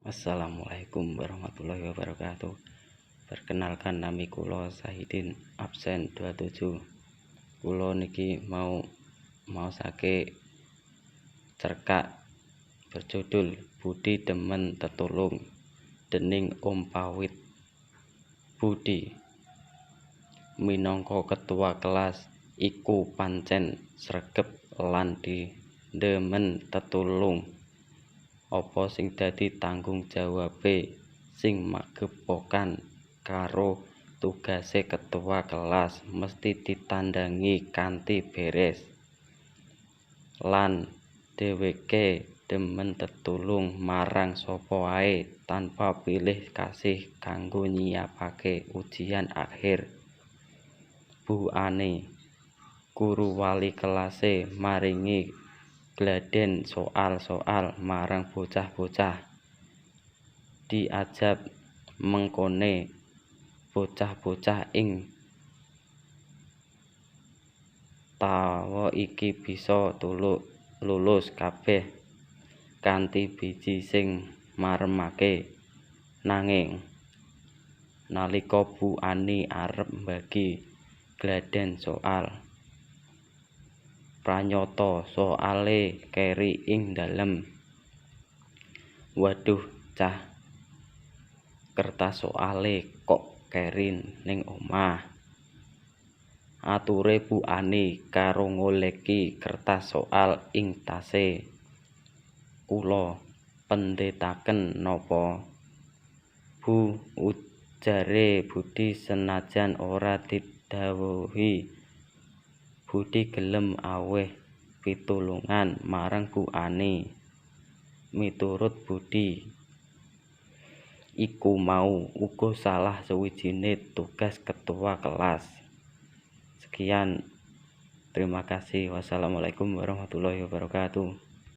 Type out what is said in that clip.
Assalamualaikum warahmatullahi wabarakatuh. Perkenalkan, nami kula Sahidin, absen 27. Kula niki mau maosake cerkak berjudul Budi Demen Tetulung dening Om Pawit. Budi minangka ketua kelas iku pancen sregep lan demen tetulung. Apa sing dadi tanggung jawabe sing magepokan karo tugase ketua kelas mesti ditandangi kanthi beres. Lan dheweke demen tetulung marang sapa wae tanpa pilih kasih kanggo nyiapake ujian akhir. Bu Ani, guru wali kelase, maringi gladhen soal-soal marang bocah-bocah. Diajab mengkone bocah-bocah ing tawa iki bisa lulus kabeh kanthi biji sing maremake. Nanging nalika Bu Ani arep mbagi gladhen soal, pranyata soale keri ing dalem. "Waduh, cah, kertas soale kok keri ning omah," ature Bu Ani karo ngoleki kertas soal ing tase. "Kula pendhetaken napa, Bu?" ujare Budi senajan ora didhawuhi. Budi gelem aweh pitulungan marang Bu Ani. Miturut Budi, iku mau uga salah sawijine tugas ketua kelas. Sekian, terima kasih. Wassalamualaikum warahmatullahi wabarakatuh.